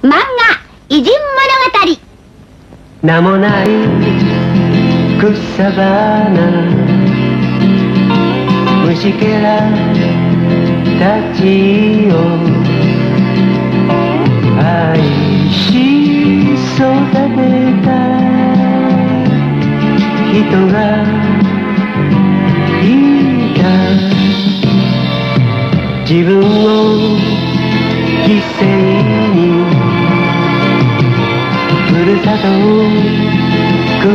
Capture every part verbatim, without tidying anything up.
漫画偉人物語。名もない草花、虫けらたちを愛し育てた人がいた。自分を犠牲にふるさと国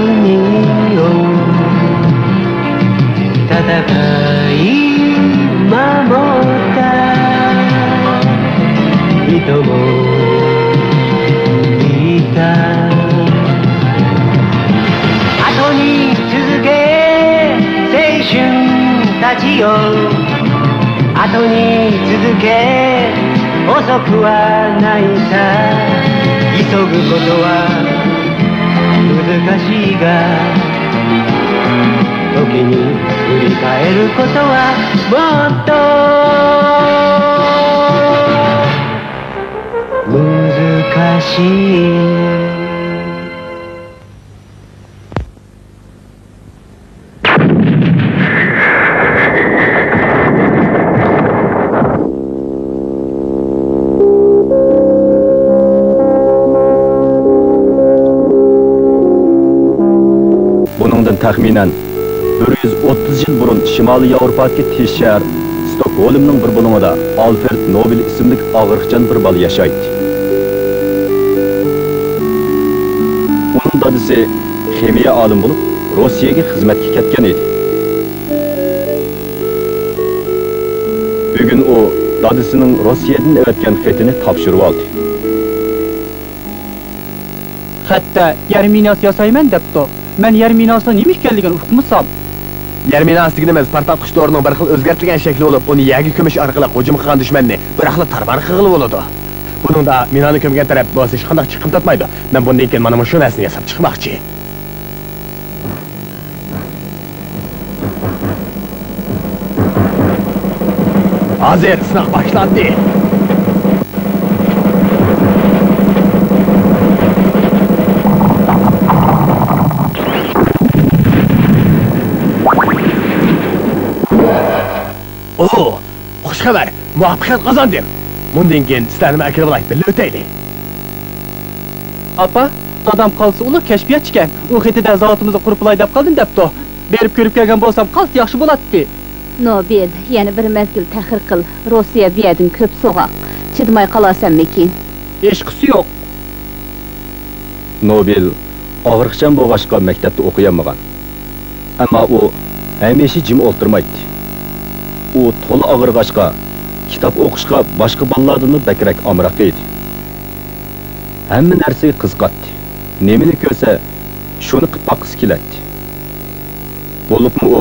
を戦い守った人もいた。後に続け青春たちよ、後に続け、遅くはないさ。急ぐことは難しいが、時に振り返ることはもっと難しい。 بۇنىڭدىن تەخمىنەن بىر يۈز ئوتتۇز يىل بۇرۇن شىمالىي ياۋروپادىكى تېز شەھەر ستوكھولمنىڭ بىر بۇلۇڭىدا ئالفرېد نوبېل ئىسىملىك ئاغرىقچان بىر بالا ياشايتتى. ئۇنىڭ دادىسى خىمىيە ئالىمى بولۇپ، روسىيەگە خىزمەتكە كەتكەن ئىدى. بۈگۈن ئۇ دادىسىنىڭ روسىيەدىن ئەۋەتكەن خېتىنى تاپشۇرۇۋالدى. خەتتە يەر مىناسى ياسايمەن دەپتۇ. مەن يەر مىناسىنىڭ نېمە ئىكەنلىكىنى ئۇقمىسام. يەر مىناسى دېگىنىمىز پارتلاتقۇچ دورىنىڭ بىر خىل ئۆزگەرتىلگەن شەكلى بولۇپ، ئۇنى يەرگە كۆمۈش ئارقىلىق ھۇجۇم قىلغان دۈشمەننى بىراقلا تارمار قىلغىلى بولىدۇ. بۇنىڭدا مىنانى كۆمگەن تەرەپ بولسا ھېچقانداق چىقىم تارتمايدۇ. مەن بۇندىن كېيىن مانا مۇشۇ نەرسىنى ياساپ چىقماقچى. ھازىر سىناق باشلاندى. ئوھ، خۇش خەۋەر، مۇۋەپپەقىيەت قازاندىم. مۇندىن كېيىن سىلەرنىمۇ ئەكىرىۋالاي، بىللە ئۆتەيلى. ئاپا، دادام قالتىس ئۇلۇغ كەشپىياتچىكەن. ئۇ خېتىدە زاۋۇتىمىزنى قۇرۇپ ئالاي دەپ قالدىم دەپتۇ. بېرىپ كۆرۈپ كەلگەن بولسام قالتىس ياخشى بولاتتى. نوبېل، يەنە بىر مەزگىل تەخىر قىل. روسىيە بۇ يەردىن كۆپ سوغۇق. چىدىماي قالارسەنمىكىن؟ ھېچقىسى يوق. نوبېل ئاغرىقچان بولغاچقا مەكتەپتە ئوقۇيالمىغان. ئەمما ئۇ ھەمىشە جىم ئولتۇرمايتتى. ئۇ تولا ئاغرىغاچقا، كىتاب ئوقۇشقا باشقا بالىلاردىنمۇ بەكرەك ئامراق ئىدى. ھەممە نەرسىگە قىزىقاتتى. نېمىنى كۆرسە، شۇنى قىلىپ باققۇسى كېلەتتى. بولۇپمۇ ئۇ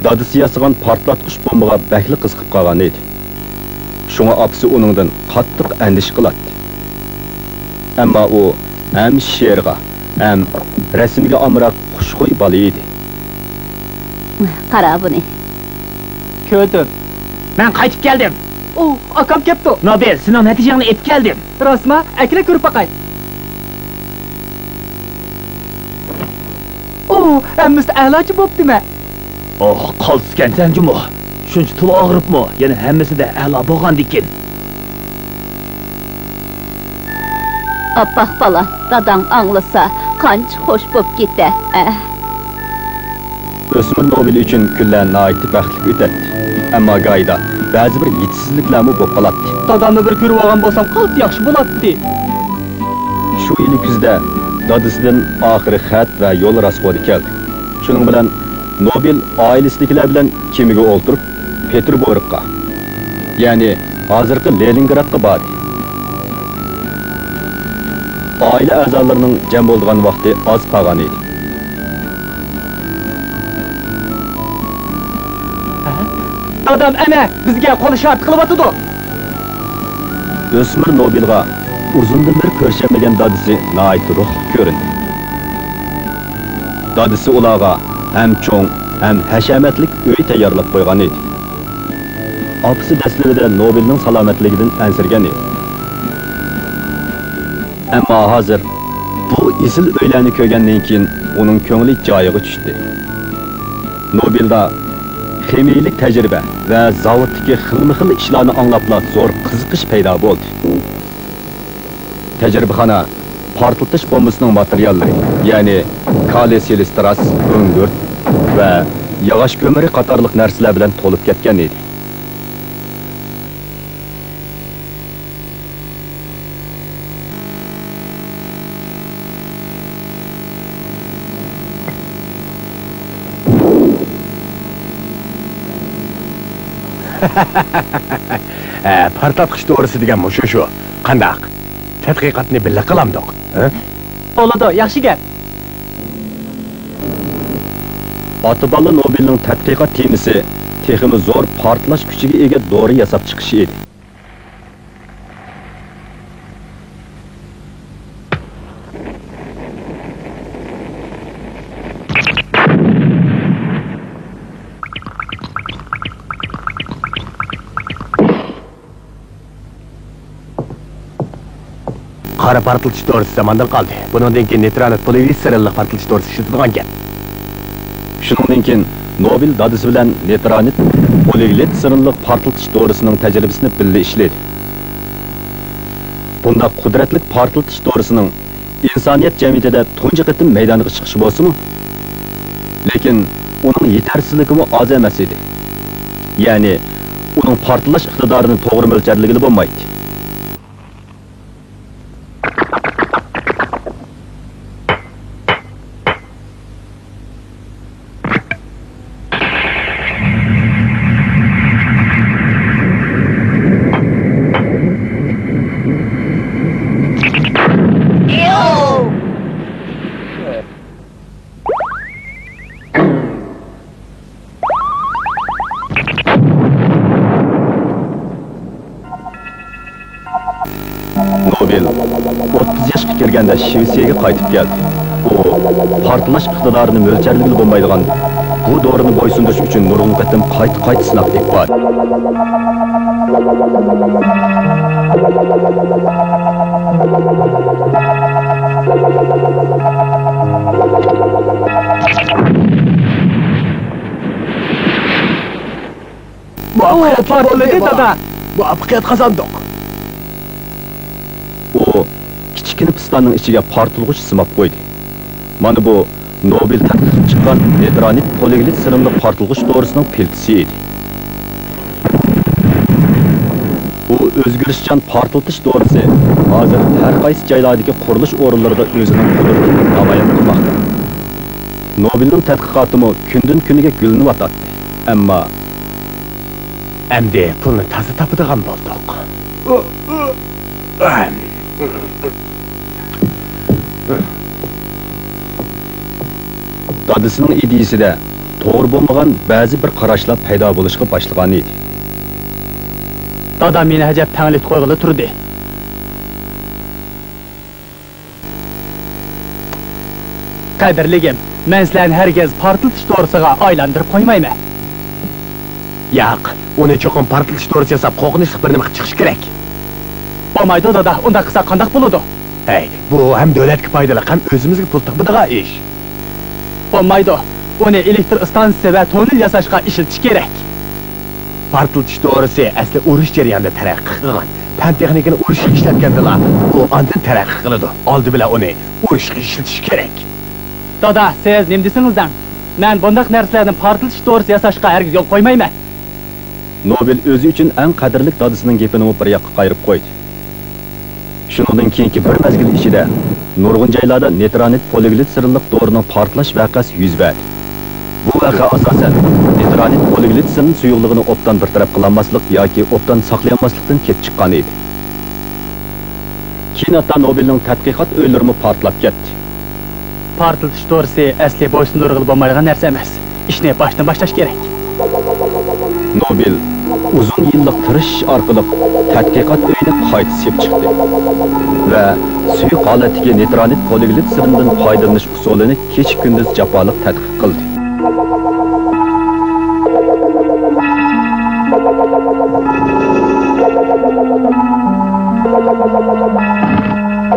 دادىسى ياسىغان پارتلاتقۇچ بومبىغا بەكلا قىزىقىپ قالغان ئىدى. شۇڭا ئاپىسى ئۇنىڭدىن قاتتىق ئەندىشە قىلاتتى. ئەمما ئۇ ھەم شېئىرغا، ھەم رەسىمگە ئامراق خۇشخۇي بالا ئىدى. قارا بۇنى. كۆردۈم. مەن قايتىپ كەلدىم. ئۇ، ئاكام كەپتۇ. نوبېل، سېنىڭ نەتىجەڭنى ئېيتىپ كەلدىم. راستما؟ ئەكىلە كۆرۈپ باقاي. ئۇ، ھەممىسى ئەلاچە بوپتىمە. ئوھ، قالتىسكەنسەن جۇمۇ. شۇنچە تولا ئاغرىپمۇ، يەنە ھەممىسىدە ئەلا بولغاندىكىن. ئاپئاق بالام، داداڭ ئاڭلىسا، قانچە خوش بوپ كېتە، ئە. ئۆسمۈر نوبېل ئۈچۈن كۈنلەر ناھايىتى بەختلىك ئۆتەتتى. ئەمما گاھىدا بەزى بىر يېتىشسىزلىكلەرمۇ بولۇپ قالاتتى. دادامنى بىر كۆرۈۋالغان بولسام قالتىس ياخشى بولاتتى. شۇ يىلى كۈزدە دادىسىدىن ئاخىرى خەت ۋە يول راسخوتى كەلدى. شۇنىڭ بىلەن نوبېل ئائىلىسىدىكىلەر بىلەن كېمىگە ئولتۇرۇپ، پېتېربۇرگقا، يەنى ھازىرقى لېنىنگرادقا باردى. ئائىلە ئەزالىرىنىڭ جەم بولىدىغان ۋاقتى ئاز قالغان ئىدى. دادام ئەنە بىزگە قول ئىشارىتى قىلىۋاتىدۇ. ئۆسمۈر نوبېلغا ئۇزۇندىن بېرى كۆرۈشەلمىگەن دادىسى ناھايىتى روھلۇق كۆرۈندى. دادىسى ئۇلارغا ھەم چوڭ، ھەم ھەشەمەتلىك ئۆي تەييارلاپ قويغان ئىدى. ئاپىسى دەسلىپىدە نوبېلنىڭ سالامەتلىكىدىن ئەنسىرىگەن ئىدى. ئەمما ھازىر بۇ ئېسىل ئۆيلەرنى كۆرگەندىن كېيىن ئۇنىڭ كۆڭلى جايىغا چۈشتى. نوبېلدا خىمىيىلىك تەجرىبە ۋە زاۋۇتتىكى خىلمۇ خىل ئىشلارنى ئاڭلاپلا زور قىزىقىش پەيدا بولدى. تەجرىبىخانا پارتلىتىش بومبىسىنىڭ ماتېرىياللىرى، يەنى كالىي سېلېستراس، گۈڭگۈرت ۋە ياغاچ كۆمۈرى قاتارلىق نەرسىلەر بىلەن تولۇپ كەتكەن ئىدى. ھە، پارتلاتقۇچ دورىسى دېگەن مۇشۇ شۇ. قانداق؟ تەتقىقاتنى بىللە قىلامدۇق، ھە؟ بولىدۇ، ياخشى گەپ. ئاتا-بالا نوبېلنىڭ تەتقىقات تېمىسى تېخىمۇ زور پارتلاش كۈچىگە ئىگە دورا ياساپ چىقىشى ئىدى. قارا پارتلىتىش دورىسى زاماندىن قالدى. بۇنىڭدىن كېيىن نېيترانىت پولىگلىتسېرىنلىق پارتلىتىش دورىسى ئىشلىتىدىغان گەپ. شۇنىڭدىن كېيىن نوبېل دادىسى بىلەن نېيترانىت پولىگلىتسېرىنلىق پارتلىتىش دورىسىنىڭ تەجرىبىسىنى بىللە ئىشلىدى. بۇنداق قۇدرەتلىك پارتلىتىش دورىسىنىڭ ئىنسانىيەت جەمئىيىتىدە تۇنجى قېتىم مەيدانغا چىقىشى بولسىمۇ، لېكىن ئۇنىڭ يېتەرسىزلىكىمۇ ئاز ئەمەس ئىدى. يەنى ئۇنىڭ پارتلاش ئىقتىدارىنى توغرا مۆلچەرلىگىلى بولمايتتى. نوبېل ئوتتۇز ياشقا كىرگەندە شىۋېتسىيەگە قايتىپ كەلدى. ئۇ پارتلاش ئىقتىدارىنى مۆلچەرلىگىلى بولمايدىغان بۇ دورىنى بويسۇندۇرۇش ئۈچۈن نۇرغۇن قېتىم قايتا-قايتا سىناق ئېلىپ باردى. بۇ ھاياتلار بولدى، دادا. مۇۋەپپەقىيەت قازاندۇق. ئۇ كىچىككىنە پىستاننىڭ ئىچىگە پارتلىغۇچ سىماپ قويدى. مانا بۇ نوبېل تەتقىق قىلىپ چىققان نېيترانىت پولىگلىتسېرىنلىق پارتلىغۇچ دورىسىنىڭ پىلتىسى ئىدى. بۇ ئۆزگىرىشچان پارتلىتىش دورىسى ھازىر ھەر قايسى جايلاردىكى قۇرۇلۇش ئورۇنلىرىدا ئۆزىنىڭ قۇدرىتىنى نامايان قىلماقتا. نوبېلنىڭ تەتقىقاتىمۇ كۈندىن-كۈنگە گۈللىنىۋاتاتتى. ئەمما ئەمدى پۇلنى تازا تاپىدىغان بولدۇق. دادىسىنىڭ ئىدىيىسىدە توغرا بولمىغان بەزى بىر قاراشلار پەيدا بولۇشقا باشلىغان ئىدى. دادا مېنى ئەجەب تەڭلىتىپ قويغىلى تۇردى. قەدىرلىكىم، مەن سىلەرنى ھەرگىز پارتلىتىش دورىسىغا ئايلاندۇرۇپ قويمايمەن. ياق، ئۇنى چوقۇم پارتلىتىش دورىسى ياساپ، قورقۇنچلۇق بىر نېمە قىلىپ چىقىش كېرەك. بولمايدۇ، دادا، ئۇنداق قىلساق قانداق بولىدۇ؟ ھەي، بۇ ھەم دۆلەتكە پايدىلىق، ھەم ئۆزىمىزگە پۇل تېپىدىغان ئىش. بولمايدۇ، ئۇنى ئېلېكتر ئىستانسىسى ۋە توننېل ياساشقا ئىشلىتىش كېرەك. پارتلىتىش دورىسى ئەسلى ئۇرۇش جەريانىدا تەرەققىي قىلغان. پەن تېخنىكىنى ئۇرۇشقا ئىشلەتكەندىلا، ئۇ ئاندىن تەرەققىي قىلىدۇ. ئالدى بىلەن ئۇنى ئۇرۇشقا ئىشلىتىش كېرەك. دادا، سىز نېمە دېسىڭىز دەڭ. مەن بۇنداق نەرسىلەرنى پارتلىتىش دورىسى ياساشقا ھەرگىز يول قويمايمەن. نوبېل ئۆزى ئۈچۈن ئەڭ قەدىرلىك دادىسىنىڭ گېپىنىمۇ بىر ياققا قايرىپ قويدى. شۇنىڭدىن كېيىنكى بىر مەزگىل ئىچىدە نۇرغۇن جايلاردا نېيترانىت پولىگلىتسېرىنلىق دورىنىڭ پارتلاش ۋەقەسى يۈز بەردى. بۇ ۋەقە ئاساسەن نېيترانىت پولىگلىتسېرىن سۇيۇقلۇقىنى ئوبدان بىر تەرەپ قىلالماسلىق ياكى ئوبدان ساقلىيالماسلىقتىن كېلىپ چىققان ئىدى. كېيىن ھەتتا نوبېلنىڭ تەتقىقات ئۆيلىرىمۇ پارتلاپ كەتتى. پارتلىتىش دورىسى ئەسلى بويسۇندۇرغىلى بولمايدىغان نەرسە ئەمەس. ئىشنى باشتىن باشلاش كېرەك. نوبېل ئۇزۇن يىللىق تىرىشىش ئارقىلىق تەتقىقات ئۆيىنى قايتا سېلىپ چىقتى ۋە سۇيۇق ھالەتتىكى نېيترانىت پولىگلىتسېرىندىن پايدىلىنىش ئۇسۇلىنى كېچە-كۈندۈز جاپالىق تەتقىق قىلدى.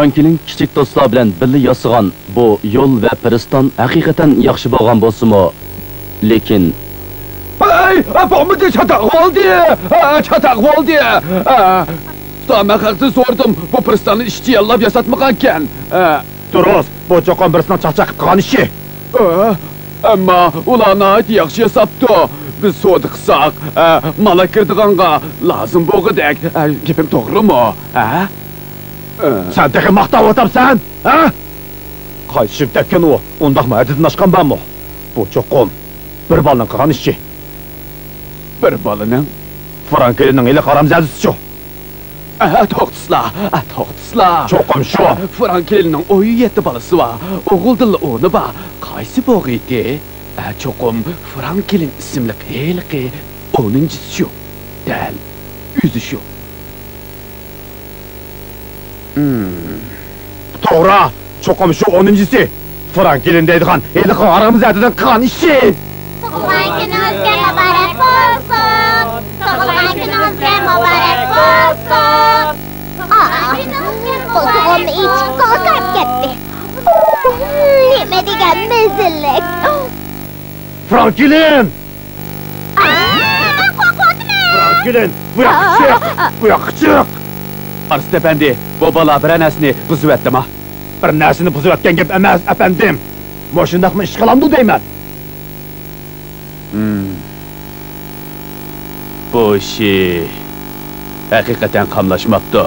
فرانكلىن كىچىك دوستلار بىلەن بىللە ياسىغان بۇ يول ۋە پىرىستان ھەقىقەتەن ياخشى بولغان بولسىمۇ، لېكىن. ھەي، بولمىدى، چاتاق بولدى! ھە، چاتاق بولدى! ھە، ئۇستا، مەن خەقتىن سورىدىم، بۇ پىرىستاننى ئىشچى ياللاپ ياساتمىغانىكەن. ھە. دۇرۇس، بۇ چوقۇم بىرسىنىڭ چاقچاق قىلىپ قىلغان ئىشى. ئە، ئەمما ئۇلار ناھايىتى ياخشى ياساپتۇ. بىز سودا قىلساق، ئە، مال ئەكىرىدىغانغا لازىم بولغۇدەك. ئە، گېپىم توغرىمۇ؟ ھە؟ ئە. سەن تېخى ماختاۋاتامسەن، ھە؟ قايسى شىركەتكەن ئۇ؟ ئۇنداقمۇ ھەددىدىن ئاشقان بارمۇ؟ بۇ چوقۇم بىر بالىنىڭ قىلغان ئىشى. بىر بالىنىڭ؟ فرانكلىننىڭ ھېلىقى ھارامزادىسىچۇ؟ ئە، توختىسىلا، ئە، توختىسىلا. چوقۇم شۇ. ئە، فرانكلىننىڭ ئون يەتتە بالىسى بار. ئوغۇلدىنلا ئورنى بار. قايسى بوغىيتى؟ ئە، چوقۇم فرانكلىن ئىسىملىق ھېلىقى ئونىنچىسى شۇ. دەل ئۆزى شۇ. ھىم. توغرا، چوقۇم شۇ ئونىنچىسى. فرانكلىن دەيدىغان ھېلىقى ھارامزادىنىڭ قىلغان ئىشى. تۇغۇلغان كۈنىڭىزگە مۇبارەك بولسۇن! تۇغۇلغان كۈنىڭىزگە مۇبارەك بولسۇن! ئاھ، قولتۇغۇمنى ئېچىشقا كىرىپ كەتتى. ئۇھ، نېمە دېگەن مەززىلىك! فرانكلىن! ئاھ، قورقۇۋاتىمەن! فرانكلىن، بۇ ياققا چىق! بۇ ياققا چىق! ئارسىت ئەپەندى، بۇ بالا بىرەر نەرسىنى بۇزۇۋەتتىما؟ بىر نەرسىنى بۇزۇۋەتكەن گەپ ئەمەس، ئەپەندىم. مۇشۇنداقمۇ ئىش قىلامدۇ دەيمەن. ھىم. بۇ ئىشى ھەقىقەتەن قاملاشماپتۇ.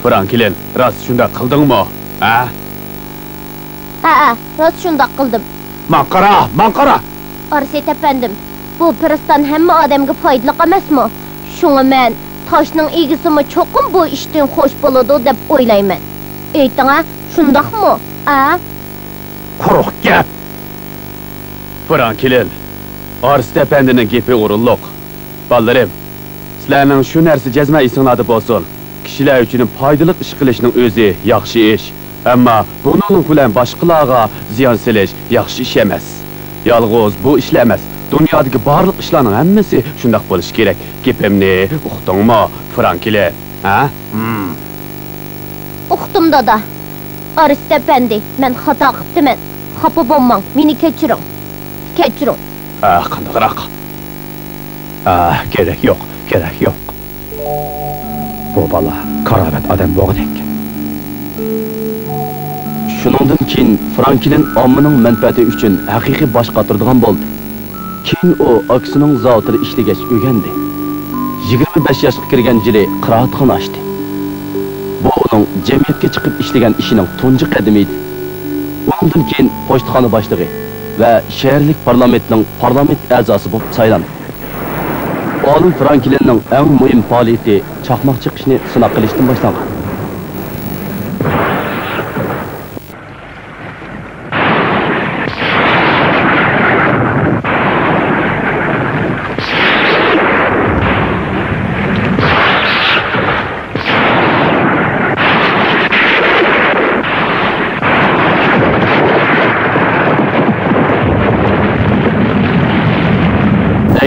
فرانكلىن، راست شۇنداق قىلدىڭمۇ؟ ھە؟ ھەئە، راست شۇنداق قىلدىم. ماڭا قارا، ماڭا قارا! ئارسىت ئەپەندىم، بۇ پىرىستان ھەممە ئادەمگە پايدىلىق ئەمەسمۇ؟ شۇڭا مەن تاشنىڭ ئىگىسىمۇ چوقۇم بۇ ئىشتىن خوش بولىدۇ دەپ ئويلايمەن. ئېيتىڭە، شۇنداقمۇ؟ ئە؟ قۇرۇق گەپ! فرانكلىن، ئارسىت ئەپەندىنىڭ گېپى ئورۇنلۇق. بالىلىرىم، سىلەرنىڭ شۇ نەرسە جەزمەن ئېسىڭلاردا بولسۇن. كىشىلەر ئۈچۈن پايدىلىق ئىش قىلىشنىڭ ئۆزى ياخشى ئىش. ئەمما بۇنىڭ بىلەن باشقىلارغا زىيان سېلىش ياخشى ئىش ئەمەس. يالغۇز بۇ ئىشلا ئەمەس، دۇنيادىكى بارلىق ئىشلارنىڭ ھەممىسى شۇنداق بولۇشى كېرەك. گېپىمنى ئۇقتۇڭمۇ، فرانكلىن؟ ھە؟ ھىم. ئۇقتۇم، دادا. ئارسىت ئەپەندى، مەن خاتا قىپتىمەن. خاپا بولماڭ، مېنى كەچۈرۈڭ. كەچۈرۈڭ. ئا، قانداقراق؟ ئا، كېرەك يوق، كېرەك يوق. بۇ بالا كاراۋەت ئادەم بولغۇدەك. شۇنىڭدىن كېيىن فرانكلىن ئاممىنىڭ مەنپەئەتى ئۈچۈن ھەقىقىي باش قاتۇرىدىغان بولدى. كېيىن ئۇ ئاكىسىنىڭ زاۋۇتىدا ئىشلىگەچ ئۆگەندى. يىگىرمە بەش ياشقا كىرگەن يىلى قىرائەتخانا ئاچتى. بۇ ئۇنىڭ جەمئىيەتكە چىقىپ ئىشلىگەن ئىشىنىڭ تۇنجى قەدىمى ئىدى. ئۇنىڭدىن كېيىن پوچتىخانا باشلىقى ۋە شەھەرلىك پارلامېنتنىڭ پارلامېنت ئەزاسى بولۇپ سايلاندى. ئالىم فرانكلىننىڭ ئەڭ مۇھىم پائالىيىتى چاقماق چېقىشنى سىناق قىلىشتىن باشلانغان.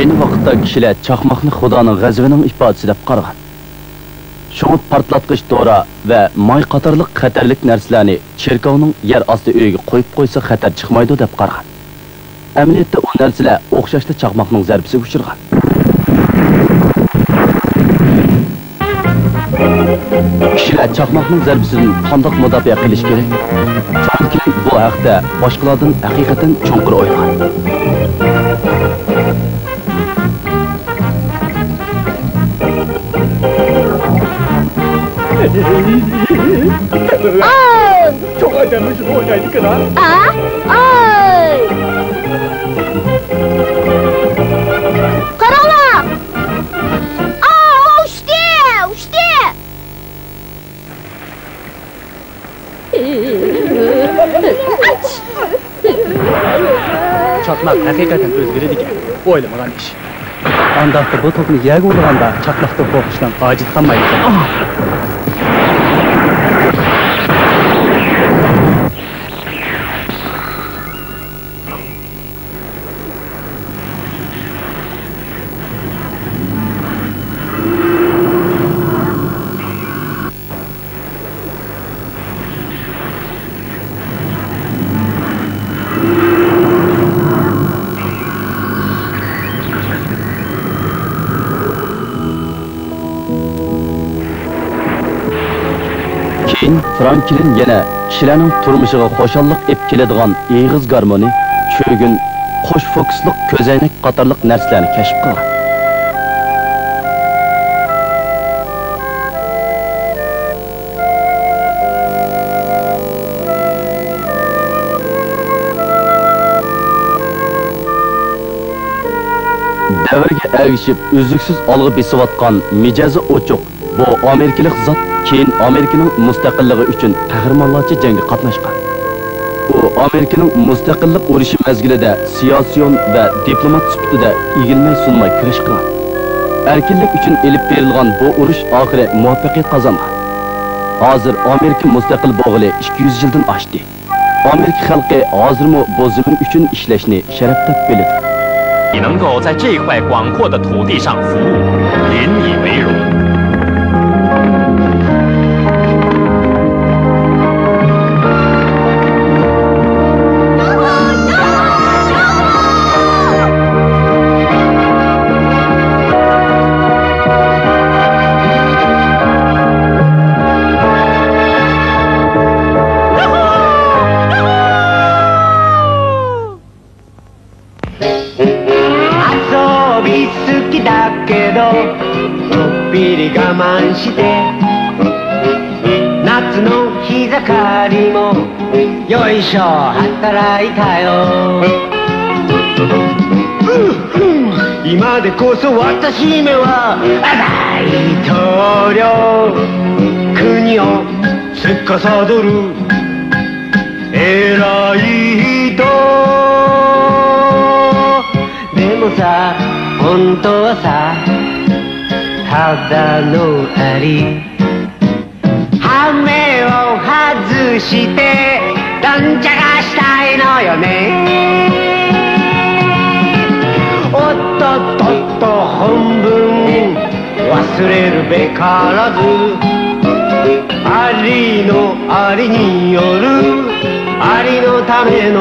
ئەينى ۋاقىتتا كىشىلەر چاقماقنى خۇدانىڭ غەزىپىنىڭ ئىپادىسى دەپ قارىغان. شۇڭا پارتلاتقۇچ دورا ۋە ماي قاتارلىق خەتەرلىك نەرسىلەرنى چېركاۋنىڭ يەر ئاستى ئۆيىگە قويۇپ قويسا خەتەر چىقمايدۇ دەپ قارىغان. ئەمەلىيەتتە ئۇ نەرسىلەر ئوخشاشلا چاقماقنىڭ زەربىسىگە ئۇچرىغان. كىشىلەر چاقماقنىڭ زەربىسىدىن قانداق مۇداپىئە قىلىش كېرەك؟ فرانكلىن بۇ ھەقتە باشقىلاردىن ھەقىقەتەن چوڭقۇر ئويلىغان. ئاي! چوڭ ئادەممۇ شۇنى ئوينايدىكىنا؟ ئا؟ ئاي! قاراڭلار! ئا، ئۇچتى! ئۇچتى! چاقماق ھەقىقەتەن ئۆزگىرىدىكەن. ئويلىمىغان ئىش. ئانداقتا بۇ توپنى يەرگە ئۇرغاندا چاقماقتىن قورقۇشنىڭ ھاجىتى قالمايدىكەن. فرانكلىن يەنە كىشىلەرنىڭ تۇرمۇشىغا خۇشاللىق ئېلىپ كېلىدىغان ئېغىز گارمونى، چۆگۈن، قوش فوكۇسلۇق كۆزەينەك قاتارلىق نەرسىلەرنى كەشىپ قىلغان. دەۋرگە ئەگىشىپ ئۈزلۈكسىز ئالغا بېسىۋاتقان مىجەزى ئوچۇق بۇ ئامېرىكىلىق زات كېيىن ئامېرىكىنىڭ مۇستەقىللىقى ئۈچۈن قەھرىمانلارچە جەڭگە قاتناشقان. ئۇ ئامېرىكىنىڭ مۇستەقىللىق ئۇرۇشى مەزگىلىدە سىياسىيون ۋە دىپلومات سۈپىتىدە ئېگىلمەي سۇنماي كۈرەش قىلغان. ئەركىنلىك ئۈچۈن ئېلىپ بېرىلغان بۇ ئۇرۇش ئاخىرى مۇۋەپپەقىيەت قازانغان. ھازىر ئامېرىكا مۇستەقىل بولغىلى ئىككى يۈز يىلدىن ئاشتى. ئامېرىكا خەلقى ھازىرمۇ بۇ زېمىن ئۈچۈن ئىشلەشنى شەرەپ دەپ بىلىدۇ. 你能够在这块广阔的土地上服务，引以为荣。遊び好きだけど、ちょっぴり我慢して、夏の日盛りも、よいしょ、働いたよ。今でこそ私めは大統領、国を司る偉い人。でもさ、本当はさ、ただのアリ。羽目を外して、どんちゃかしたいのよね。おっとっとっと、本分忘れるべからず。ありのありによる、ありのための。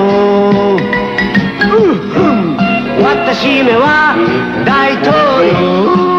私めは大統領。